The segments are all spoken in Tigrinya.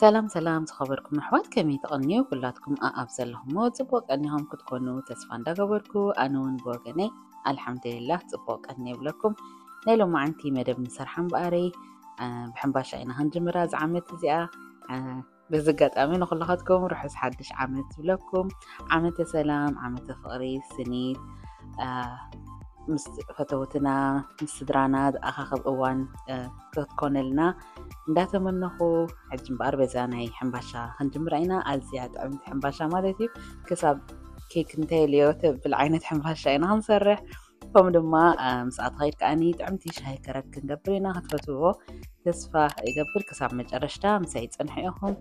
ሰላም ሰላም ዝኸበርኩም ኣሕዋት፣ ከመይ ትቐንዩ? ኩላትኩም ኣኣብ ዘለኹሞ ጽቡቕ ቀኒኹም ክትኮኑ ተስፋ እንዳገበርኩ፣ ኣነ እውን ብወገነይ ኣልሓምዱሊላህ ጽቡቕ ቀኒ ይብለኩም። ናይ ሎማዓንቲ መደብ ንሰርሓ እምበኣረይ፣ አ፣ ብሕምባሻ ኢና ክንጅምራ እዚ ዓመት እዚኣ። አ፣ በዚ ኣጋጣሚ ንኹልኻትኩም ርሑስ ሓድሽ ዓመት ይብለኩም። ዓመተ ሰላም፣ ዓመተ ፍቕሪ፣ ስኒት፣ አ፣ ምስ ፈተውትና፣ ምስ ስድራና ዝኣኻኽብ እዋን፣ እ፣ ክትኮነልና እንዳተመነኹ፣ ሕጂ እምበኣር በዛ ናይ ሕምባሻ ክንጅምራ ኢና። ኣዝያ ጥዕምቲ ሕምባሻ ማለት እዩ። ክሳብ ኬክ እንተየልዮ ተብል ዓይነት ሕምባሻ ኢና ክንሰርሕ። ከምኡ ድማ፣ እ፣ ምስኣ ትኸይድ ከኣኒ ጥዕምቲ ሻሂ ከረክ ክንገብር ኢና። ክትፈትውዎ ተስፋ ይገብር። ክሳብ መጨረሽታ ምሳይ ጽንሑ ኢኹም።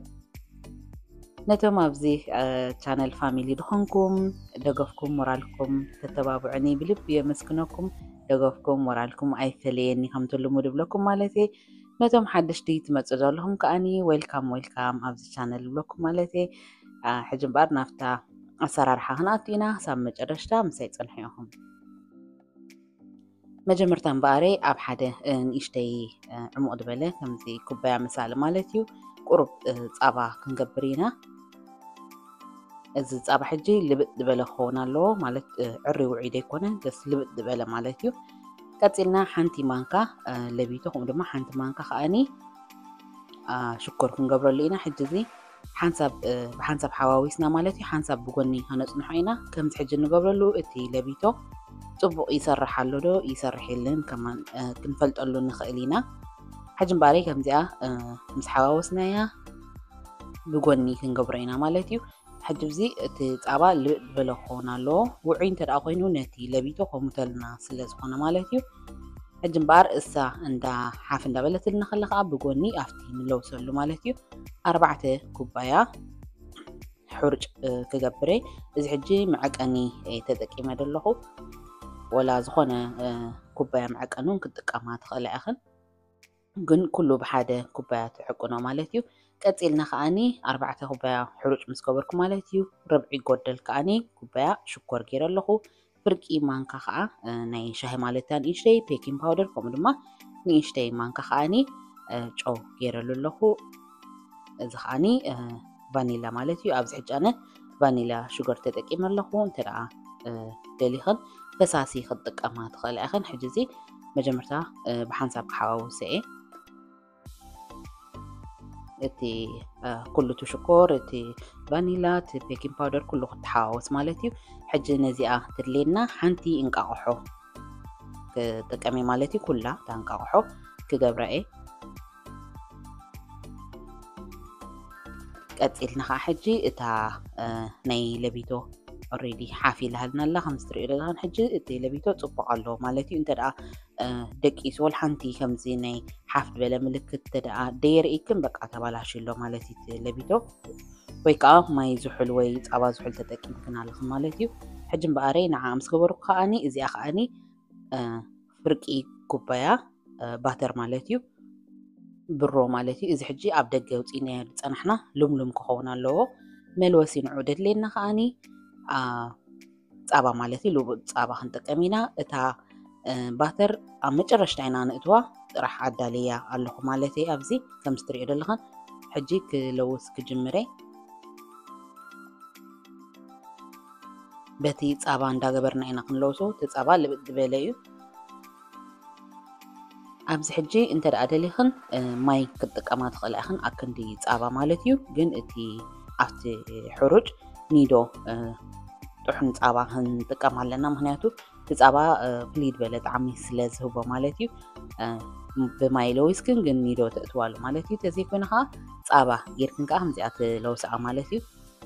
ነቶም ኣብዚ፣ እ፣ ቻነል ፋሚሊ ዝኾንኩም፣ ደገፍኩም፣ ሞራልኩም ተተባብዑኒ ብልቢ የመስግነኩም። ደገፍኩም፣ ሞራልኩም ኣይፈለየኒ ከምቲ ልሙድ እብለኩም ማለት እየ። ነቶም ሓደሽቲ ትመጹ ዘለኹም ከኣኒ ዌልካም፣ ዌልካም ኣብዚ ቻነል እብለኩም ማለት እየ። አ፣ ሕጂ እምበኣር ናብታ ኣሰራርሓ ክንኣቱ ኢና። ክሳብ መጨረሽታ ምሳይ ጽንሑ ኢኹም። መጀመርታ እምበኣረይ ኣብ ሓደ፣ እ፣ ንእሽተይ፣ እ፣ ዕሙቕ ዝበለ ከምዚ ኩባያ መሳሊ ማለት እዩ፣ ቁሩብ፣ እ፣ ጻባ ክንገብር ኢና። እዚ ጻባ ሕጂ ልብጥ ዝበለ ክኸውን ኣለዎ፣ ማለት፣ እ፣ ዕሪ ውዑይ ዘይኮነ፣ ደስ ልብጥ ዝበለ ማለት እዩ። ቀጺልና ሓንቲ ማንካ፣ እ፣ ለቢቶ፣ ከምኡ ድማ ሓንቲ ማንካ ከኣኒ፣ አ፣ ሽኮር ክንገብረሉ ኢና። ሕጂ እዚ ሓንሳብ፣ እ፣ ብሓንሳብ ሓዋዊስና ማለት እዩ፣ ሓንሳብ ብጎኒ ከነጽንሖ ኢና። ከምዚ ሕጂ እንገብረሉ እቲ ለቢቶ ጽቡቕ ይሰርሕ ኣሎ ዶ ይሰርሕ የለን ከማን፣ እ፣ ክንፈልጠሉ ንኽእል ኢና። ሕጂ እምበኣረይ ከምዚኣ፣ እ፣ ምስ ሓዋወስናያ ብጎኒ ክንገብሮ ኢና ማለት እዩ። ሕጂ እዚ እቲ ጻባ ልብጥ ዝበለ ክኸውን ኣለዎ። ውዑይ እንተ ደኣ ኮይኑ ነቲ ለቢቶ ከሙተልና ስለ ዝኾነ ማለት እዩ። ሕጂ እምበኣር እሳ እንዳ ሓፍ እንዳበለትልና ከላ ከኣ ብጎኒ ኣብቲ ንለውሰሉ ማለት እዩ። ኣርባዕተ ኩባያ ሕሩጭ፣ እ፣ ክገብር እየ። እዚ ሕጂ መዐቀኒ እየ ተጠቂመ ዘለኹ። ወላ ዝኾነ፣ እ፣ ኩባያ መዐቀኒ እውን ክትጥቀማ ትኽእላ ኢኽን። ግን ኩሉ ብሓደ ኩባያ ትዕቅኖ ማለት እዩ። ቀጺልና ከኣኒ ኣርባዕተ ኩባያ ሕሩጭ ምስ ገበርኩ ማለት እዩ፣ ርብዒ ጎደል ከኣኒ ኩባያ ሽኮር ገይረ ኣለኹ። ፍርቂ ማንካ ከኣ፣ እ፣ ናይ ሻሂ ማለት እያ ንእሽተይ ቤኪንግ ፓውደር፣ ከምኡ ድማ ንእሽተይ ማንካ ከኣኒ፣ እ፣ ጨው ገይረሉ ኣለኹ። እዚ ከኣኒ፣ እ፣ ቫኒላ ማለት እዩ። ኣብዚ ሕጂ ኣነ ቫኒላ ሹገር ተጠቂመ ኣለኹ። እንተ ደኣ፣ እ፣ ደሊኽን ፈሳሲ ክትጥቀማ ትኽእላ ኢኽን። ሕጂ እዚ መጀመርታ፣ እ፣ ብሓንሳብ ክሓዋውሰ እየ። እቲ፣ እ፣ ኩሉ እቲ ሽኮር፣ እቲ ቫኒላ፣ እቲ ቤኪንግ ፓውደር ኩሉ ክተሓዋወስ ማለት እዩ። ሕጂ ነዚኣ ትድልየና ሓንቲ እንቃቕሖ ክጥቀም እየ ማለት እዩ። ኩላ እታ እንቃቕሖ ክገብራ እየ። ቀጺልና ኸዓ ሕጂ እታ፣ እ፣ ናይ ለቢቶ ኦልሬዲ ሓፍ ኢላሃልና ኣላ። ከም እትርእዩ ዘለኹም ሕጂ እቲ ለቢቶ ጽቡቕ ኣሎ ማለት እዩ። እንተ ደኣ፣ እ፣ ደቂሱ ወላ ሓንቲ ከምዚ ናይ ሓፍ ዝበለ ምልክት እንተ ደኣ ደየርእይክን በቃ ተባላሽዩ ኣሎ ማለት እዩ እቲ ለቢቶ። ወይ ከኣ ማይ ዝሑል ወይ ጻባ ዝሑል ተጠቂምክን ኣለኽን ማለት እዩ። ሕጂ እምበኣረይ ንዓ ምስ ገበርኩ ከኣኒ እዚኣ ከኣኒ፣ እ፣ ፍርቂ ኩባያ፣ እ፣ ባተር ማለት እዩ። ብሮ ማለት እዩ። እዚ ሕጂ ኣብ ደገ ኣውጺእናዮ ዝጸናሕና ልምሉም ክኸውን ኣለዎ። መልወሲ ንዑ ደድልየና ከኣኒ፣ ኣ፣ ጻባ ማለት እዩ። ልቡጥ ጻባ ክንጥቀም ኢና። እታ፣ እ፣ ባተር ኣብ መጨረሽታ ኢና ንእትዋ ጥራሕ ኣዳልያ ኣለኹ ማለት እየ። ኣብዚ ከም እትርእዮ ዘለኽን ሕጂ ክለውስ ክጅምር እየ። በቲ ጻባ እንዳገበርና ኢና ክንለውሶ። እቲ ጻባ ልብጥ ዝበለ እዩ። ኣብዚ ሕጂ እንተ ደኣ ደሊኽን፣ እ፣ ማይ ክትጥቀማ ትኽእላ ኢኽን፣ ኣክንዲ ጻባ ማለት እዩ። ግን እቲ ኣብቲ ሕሩጭ ኒዶ፣ እ፣ ጥሑን ጻባ ክንጥቀም ኣለና። ምኽንያቱ እቲ ጻባ፣ እ፣ ፍልይ ዝበለ ጣዕሚ ስለ ዝህቦ ማለት እዩ። እ፣ ብማይ ለዊስክን ግን ኒዶ ተእትዋሉ ማለት እዩ። ተዘይኮይኑ ከኣ ጻባ ጌርክን ከኣ ከምዚኣ ትለውስኣ ማለት እዩ።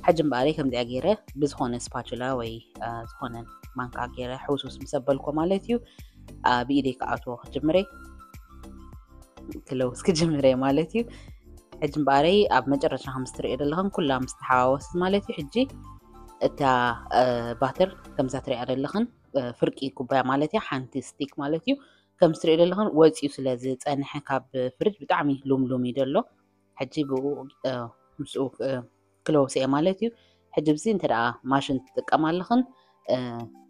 ሕጂ እምበኣረይ ከምዚኣ ገይረ ብዝኾነ ስፓቹላ ወይ፣ እ፣ ዝኾነ ማንካ ገይረ ሕውስውስ ምስ ኣበልኮ ማለት እዩ። እ፣ ብኢደይ ክኣትዎ ክጅምረ፣ ክለውስ ክጅምረ ማለት እዩ። ሕጂ እምበኣረይ ኣብ መጨረሻ ከም እትርእዮ ዘለኽን ኩላ ምስ ተሓዋወስት ማለት እዩ። ሕጂ እታ፣ እ፣ ባተር ከምዛ ትርእያ ዘለኽን፣ እ፣ ፍርቂ ኩባያ ማለት እያ፣ ሓንቲ ስቲክ ማለት እዩ። ከም እትርእዮ ዘለኽን ወጺኡ ስለ ዝጸንሐ ካብ ፍርጅ ብጣዕሚ ሉምሉም እዩ ዘሎ። ሕጂ ብኡ፣ እ፣ ምስኡ፣ እ፣ ክለውስ እየ ማለት እዩ። ሕጂ ብዚ እንተ ደኣ ማሽን ትጥቀማ ኣለኽን፣ እ፣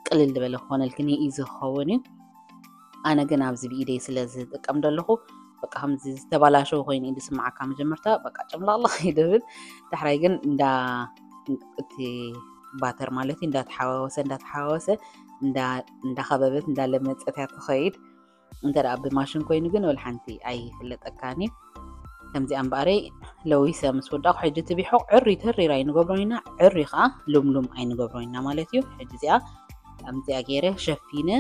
ቅልል ዝበለ ክኾነልክን እዩ፣ ኢዚ ክኸውን እዩ። ኣነ ግን ኣብዚ ብኢደይ ስለ ዝጥቀም ዘለኹ በቃ ከምዚ ዝተባላሸው ኮይኑ እዩ ዝስምዓካ። መጀመርታ በቃ ጨምላቕላቕ ይደብል፣ ዳሕራይ ግን እንዳ እቲ ባተር ማለት እዩ እንዳተሓዋወሰ እንዳተሓዋወሰ እንዳ እንዳኸበበት እንዳለመፀት እያ ትኸይድ። እንተ ደኣ ብማሽን ኮይኑ ግን ወላ ሓንቲ ኣይፍለጠካን እዩ። ከምዚኣ እምበኣረይ ለዊሰ ምስ ወዳእኩ ሕጂ እቲ ቢሖቕ ዕሪ ተሪር ኣይንገብሮን ኢና፣ ዕሪ ከዓ ልምሉም ኣይንገብሮን ኢና ማለት እዩ። ሕጂ እዚኣ ከምዚኣ ገይረ ሸፊነ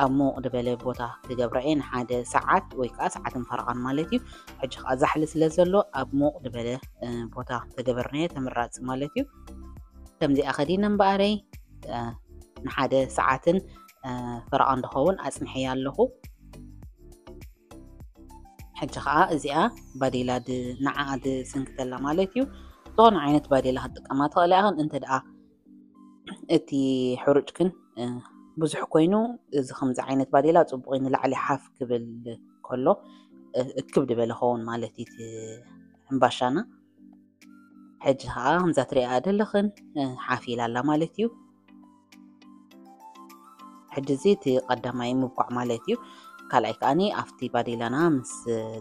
ኣብ ምውቕ ዝበለ ቦታ ክገብራ እየ። ንሓደ ሰዓት ወይ ከዓ ሰዓትን ፈረቓን ማለት እዩ። ሕጂ ከዓ ዛሕሊ ስለ ዘሎ ኣብ ምውቕ ዝበለ ቦታ ተገበርናዮ ተመራፂ ማለት እዩ። ከምዚኣ ከዲነ እምበኣረይ ንሓደ ሰዓትን ፈረቓን ዝኸውን ኣፅንሐያ ኣለኹ። ሕጂ ከዓ እዚኣ ባዴላ ንዓኣ ዝስንክተላ ማለት እዩ። ዝኾነ ዓይነት ባዴላ ክትጥቀማ ትኽእላ ኢኽን። እንተ ደኣ እቲ ሕሩጭክን ብዙሕ ኮይኑ፣ እዚ ከምዚ ዓይነት ባዴላ ፅቡቕ እዩ፣ ንላዕሊ ሓፍ ክብል ከሎ እክብ ዝበለ ኸውን ማለት እዩ እቲ ሕምባሻና። ሕጂ ከዓ ከምዛ ትሪኣ ዘለኽን ሓፍ ኢላ ኣላ ማለት እዩ። ሕጂ እዚ እቲ ቀዳማይ ምብኳዕ ማለት እዩ። ካልኣይ ከዓኒ ኣብቲ ባዴላና ምስ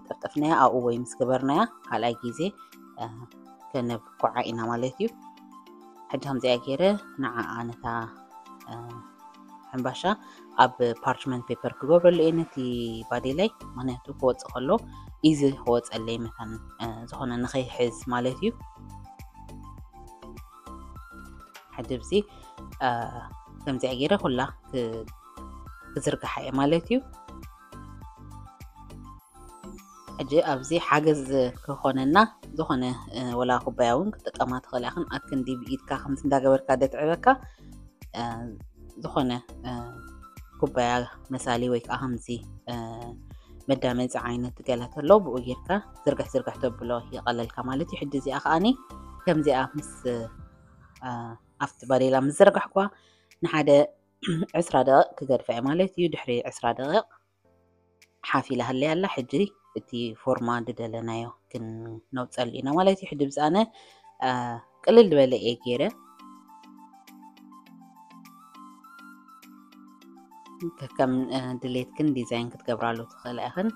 ጠፍጠፍናያ ኣብኡ ወይ ምስ ገበርናያ ካልኣይ ግዜ ከነብኳዓ ኢና ማለት እዩ። ሕጂ ከምዚኣ ገይረ ንዓኣ ነታ ሕምባሻ ኣብ ፓርችመንት ፔፐር ክገብረሉ እየ ነቲ ባዴላይ፣ ምክንያቱ ክወፅእ ከሎ ኢዚ ክወፀለይ መታን ዝኾነ ንኸይሕዝ ማለት እዩ። ሕጂ ብዚ ከምዚኣ ገይረ ኩላ ክዝርግሓ እየ ማለት እዩ። ሕጂ ኣብዚ ሓገዝ ክኾነና ዝኾነ ወላ ኩባያ እውን ክጥቀማ ትኽእል ኢኽን። ኣክንዲ ብኢድካ ከምዚ እንዳገበርካ ደትዕበካ ዝኾነ ኩባያ መሳሊ ወይ ከዓ ከምዚ መዳመፂ ዓይነት ገለ ተሎ ብኡ ጌርካ ዝርግሕ ዝርግሕ ተብሎ ይቐለልካ ማለት እዩ። ሕጂ እዚኣ ከዓኒ ከምዚኣ ምስ ኣብቲ ባዴላ ምስ ዘርጋሕኳ ንሓደ ዕስራ ደቂቕ ክገድፋ እየ ማለት እዩ። ድሕሪ ዕስራ ደቂቕ ሓፍ ኢላ ሃለያ ኣላ። ሕጂ እቲ ፎርማ ዝደለናዮ ክነውፀሉ ኢና ማለት እዩ። ሕጂ ብዛነ ቅልል ዝበለ እየ ገይረ። ከከም ድሌትክን ዲዛይን ክትገብራሉ ትኽእላ ኢኽን።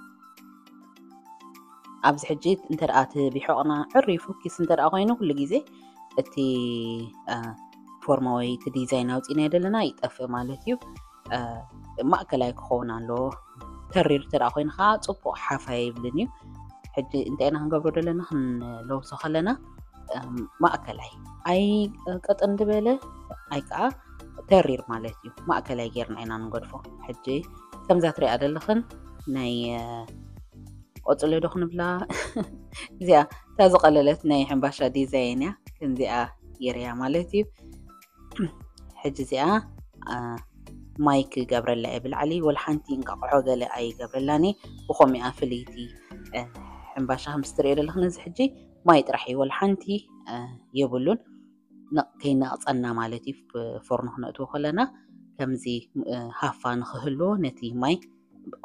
ኣብዚ ሕጂ እንተ ደኣ እቲ ቢሖቕና ዕሪ ፉኪስ እንተ ደኣ ኮይኑ ኩሉ ግዜ እቲ ፎርማ ወይ እቲ ዲዛይን ኣውፂእናዮ ዘለና ይጠፍእ ማለት እዩ። ማእከላይ ክኸውን ኣለዎ። ተሪር እንተ ደኣ ኮይኑ ከዓ ፅቡቕ ሓፍ ኣይብልን እዩ። ሕጂ እንታይ ኢና ክንገብሮ ዘለና? ክንለውሶ ከለና ማእከላይ ኣይ ቀጥን ዝበለ ኣይ ከዓ ተሪር ማለት እዩ። ማእከላይ ጌርና ኢና ንገድፎ። ሕጂ ከምዛ ትሪኣ ዘለኽን ናይ ቆፅሎ ዶ ክንብላ እዚኣ እታ ዝቐለለት ናይ ሕምባሻ ዲዛይን እያ። ከምዚኣ ጌርያ ማለት እዩ። ሕጂ እዚኣ ማይ ክገብረላ እየ ብላዕሊ። ወላ ሓንቲ እንቃቕሖ ገለ ኣይገብረላን እየ። ብኸሚኣ ፍልይቲ ሕምባሻ ከም ትሪኦ ዘለኽን እዚ ሕጂ ማይ ጥራሕ እዩ፣ ወላ ሓንቲ የብሉን። ከይነቕፀና ማለት እዩ። ፎርኖ ክነእትዎ ከለና ከምዚ ሃፋ ንክህልዎ ነቲ ማይ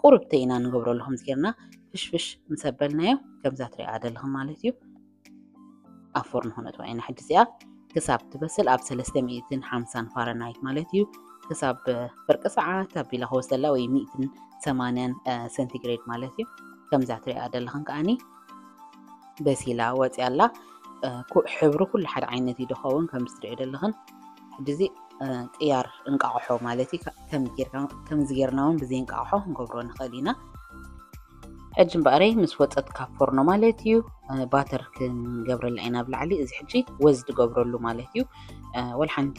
ቁርብተ ኢና ንገብረሉ። ከምዚ ጌርና ፍሽፍሽ ምስ ኣበልናዮ ከምዛ ትሪኣ ዘለኽን ማለት እዩ። ኣብ ፎርኖ ክነእትዋ ኢና። ሕጂ እዚኣ ክሳብ ትበስል ኣብ ሰለስተ ሚእትን ሓምሳን ፋረናይት ማለት እዩ፣ ክሳብ ፍርቂ ሰዓት ኣቢላ ክወስደላ ወይ ሚእትን ሰማንያን ሰንቲግሬድ ማለት እዩ። ከምዛ ትሪኣ ዘለኽን ከዓኒ በሲላ ወፂያ ኣላ። ሕብሩ ኩሉ ሓደ ዓይነት እዩ ዝኸውን ከም ትሪኦ ዘለኽን። ሕጂ እዚ ቅያር እንቃቕሖ ማለት እዩ። ከምዚ ጌርና እውን ብዘይ እንቃቕሖ ክንገብሮ ንኽእል ኢና። ሕጂ እምበኣረይ ምስ ወፀት ካብ ፎርኖ ማለት እዩ ባተር ክንገብረላ ኢና ብላዕሊ። እዚ ሕጂ ወዝ ትገብረሉ ማለት እዩ። ወላ ሓንቲ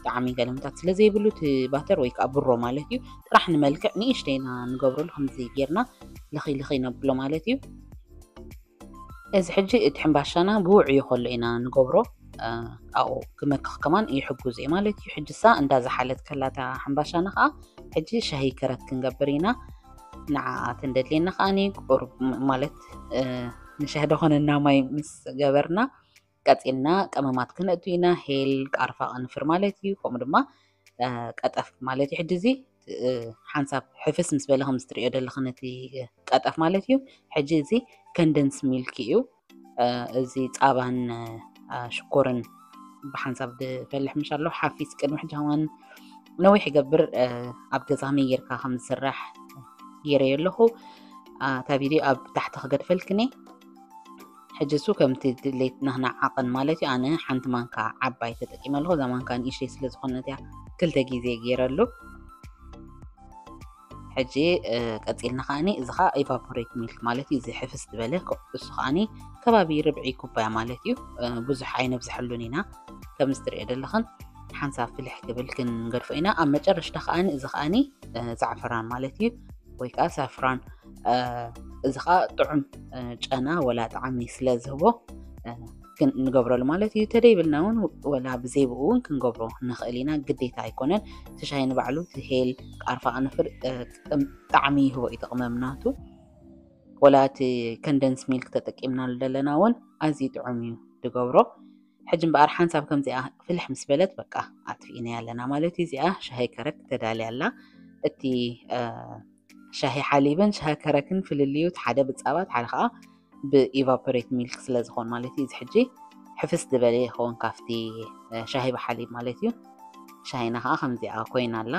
ጣዕሚ ገለምታት ስለ ዘይብሉ እቲ ባተር ወይ ከዓ ብሮ ማለት እዩ ጥራሕ ንመልክዕ ንእሽተይ ኢና ንገብረሉ። ከምዚ ጌርና ልኺ ልኺ ነብሎ ማለት እዩ። እዚ ሕጂ እቲ ሕምባሻና ብውዕዩ ከሎ ኢና ንገብሮ። ኣብኡ ክመክኽ ከማን ይሕግዙ እዩ ማለት እዩ። ሕጂ እሳ እንዳዝሓለት ከላታ ሕምባሻና ከዓ ሕጂ ሻሂ ከረክ ክንገብር ኢና። ንዓኣ ተንደድልየና ከዓኒ ቁሩብ ማለት ንሻሂ ደኾነና ማይ ምስ ገበርና ቀፂልና ቀመማት ክነእቱ ኢና። ሄል፣ ቃርፋ፣ ቅንፍር ማለት እዩ። ከምኡ ድማ ቀጠፍ ማለት እዩ። ሕጂ እዚ ሓንሳብ ሕፍስ ምስ በለ ከም ትሪኦ ዘለኽን እቲ ቀጠፍ ማለት እዩ። ሕጂ እዚ ከንደንስ ሚልክ እዩ። እዚ ፃባን ሽኮርን ብሓንሳብ ዝፈልሕ ምሽ ኣሎ። ሓፊስ ቅድሚ ሕጂ ከማን ነዊሕ ይገብር ኣብ ገዛ ከመይ ጌርካ ከም ዝስራሕ ገይረዮ ኣለኹ። እታ ቪድዮ ኣብ ታሕቲ ክገድፈልክኒ። ሕጂ እሱ ከምቲ ድሌት ናህና ዓቐን ማለት እዩ። ኣነ ሓንቲ ማንካ ዓባይ ተጠቂመ ኣለኹ። እዛ ማንካ ንእሽተይ ስለ ዝኾነት እያ ክልተ ግዜ ገይረሉ። ሕጂ ቀፂልና ከዓኒ እዚ ከዓ ኢቫፖሬት ሚልክ ማለት እዩ። እዚ ሕፍስ ዝበለ እሱ ከዓኒ ከባቢ ርብዒ ኩባያ ማለት እዩ። ብዙሕ ኣይነብዝሐሉን ኢና። ከምዚ ትሪኦ ዘለኽን ሓንሳብ ፍልሕ ክብል ክንገድፎ ኢና። ኣብ መጨረሽታ ከዓኒ እዚ ከዓኒ ዛዕፈራን ማለት እዩ፣ ወይ ከዓ ሳፍራን። እዚ ከዓ ጥዑም ጨና ወላ ጣዕሚ ስለ ዝህቦ ንገብረሉ ማለት እዩ። ተደይብልና እውን ወላ ብዘይብኡ እውን ክንገብሮ ንኽእል ኢና። ግዴታ ኣይኮነን። እቲ ሻሂ ንባዕሉ እቲ ሄል ቃርፋ ቅንፍር ጣዕሚ ይህቦ እዩ፣ ጥቕሚ ምናቱ። ወላ እቲ ከንደንስ ሚልክ ተጠቂምናሉ ዘለና እውን ኣዝዩ ጥዑም እዩ ዝገብሮ። ሕጂ እምበኣር ሓንሳብ ከምዚኣ ፍልሕ ምስ በለት በቃ ኣጥፊእናያ ኣለና ማለት እዩ። እዚኣ ሻሂ ከረክ ተዳልያ ኣላ። እቲ ሻሂ ሓሊብን ሻሂ ከረክን ፍልልዩ እቲ ሓደ ብጻባ እቲ ሓደ ከዓ ብኢቫፖሬት ሚልክ ስለ ዝኾን ማለት እዩ። እዚ ሕጂ ሕፍስ ዝበለ ይኸውን ካብቲ ሻሂ ብሓሊብ ማለት እዩ። ሻሂና ከዓ ከምዚኣ ኮይና ኣላ።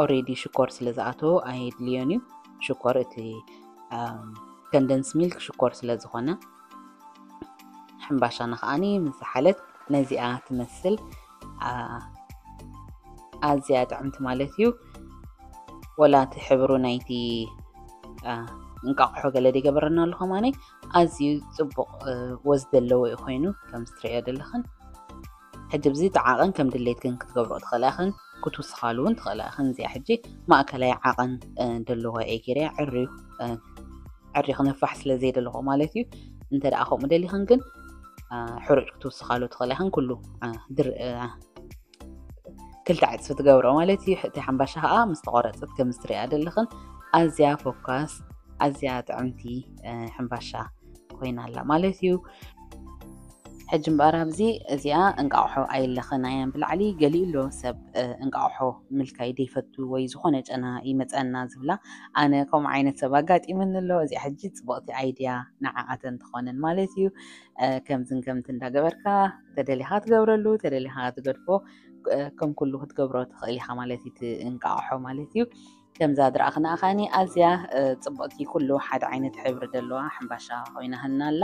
ኦሬዲ ሽኮር ስለ ዝኣተዎ ኣየድልዮን እዩ። ሽኮር እቲ ከንደንስ ሚልክ ሽኮር ስለ ዝኾነ ሕምባሻና ከዓኒ ምስ ዝሓለት ነዚኣ ትመስል ኣዝያ ጥዕምቲ ማለት እዩ። ወላ እቲ ሕብሩ ናይቲ እንቃቑሖ ገለ ደይገበረና ኣሎ ከማኒ ኣዝዩ ፅቡቕ ወዝ ዘለዎ እዩ ኮይኑ ከም ዝትሪኦ ዘለኽን። ሕጂ ብዚ ተዓቐን ከም ድሌትክን ክትገብሮ ትኽእላ ኢኽን፣ ክትውስኻሉ እውን ትኽእላ ኢኽን። እዚኣ ሕጂ ማእከላይ ዓቐን ደለዋ እየ ገይረያ ዕርዩ ዕርዩ ክነፋሕ ስለ ዘይደለኹ ማለት እዩ። እንተ ደኣ ከምኡ ደሊኽን ግን ሕሩጭ ክትውስኻሉ ትኽእላ ኢኽን። ኩሉ ድር ክልተ ዕፅፊ ትገብሮ ማለት እዩ። እቲ ሓምባሻ ከዓ ምስ ተቆረፀት ከም ዝትሪኣ ዘለኽን ኣዝያ ፎካስ ኣዝያ ጥዕምቲ ሕምባሻ ኮይና ኣላ ማለት እዩ። ሕጂ እምበኣር ኣብዚ እዚኣ እንቃቑሖ ኣይለኸናያን ብላዕሊ ገሊኡ ኣሎ ሰብ እንቃቑሖ ምልካይ ደይፈቱ ወይ ዝኾነ ጨና ይመፀና ዝብላ። ኣነ ከምኡ ዓይነት ሰብ ኣጋጢመኒ ኣሎ። እዚኣ ሕጂ ፅቡቕቲ ኣይድያ ንዓኣተን ትኾነን ማለት እዩ። ከምዝን ከምቲ እንዳገበርካ ተደሊኻ ትገብረሉ፣ ተደሊኻ ትገድፎ፣ ከም ኩሉ ክትገብሮ ትኽእል ኢኻ ማለት እዩ። እቲ እንቃቑሖ ማለት እዩ። ከምዛ ዝረኣኽና ከዓኒ ኣዝያ ፅብቕቲ ኩሉ ሓደ ዓይነት ሕብሪ ዘለዋ ሕምባሻ ኮይና ህና ኣላ።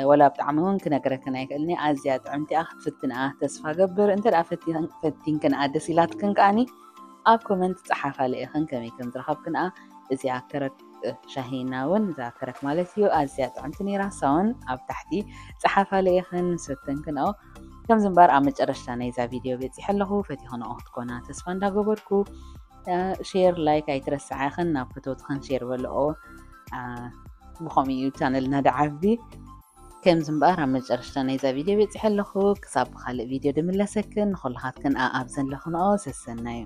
ወላ ብጣዕሚ እውን ክነግረክን ኣይክእልኒ። ኣዝያ ጥዕምቲ እያ። ክትፍትንኣ ተስፋ ገብር። እንተ ደኣ ፈቲንክንኣ ደስ ኢላትክን ከዓኒ ኣብ ኮመንት ፀሓፋለ ኢኽን ከመይ ከም ዝረኸብክንኣ። እዚኣ ከረክ ሻሂና እውን እዛ ከረክ ማለት እዩ ኣዝያ ጥዕምቲ ነይራ። እሳ እውን ኣብ ታሕቲ ፀሓፋለ ኢኽን ሰተንክንኦ። ከምዚ እምበር ኣብ መጨረሽታ ናይዛ ቪድዮ በፂሐ ኣለኹ። ፈቲኽንኦ ክትኮና ተስፋ እንዳገበርኩ ሼር ላይክ ኣይትረስዓ ኢኽን ናብ ፈተውትኽን ሼር በልኦ። ብኸምኡ እዩ ቻነልና ደዓቢ። ከምዚ እምበኣር ኣብ መጨረሽታ ናይዛ ቪድዮ በፂሐ ኣለኹ። ክሳብ ብካልእ ቪድዮ ድምለሰክን ንኹልኻትክን ኣብ ዘለኽንኦ ሰሰናዩ።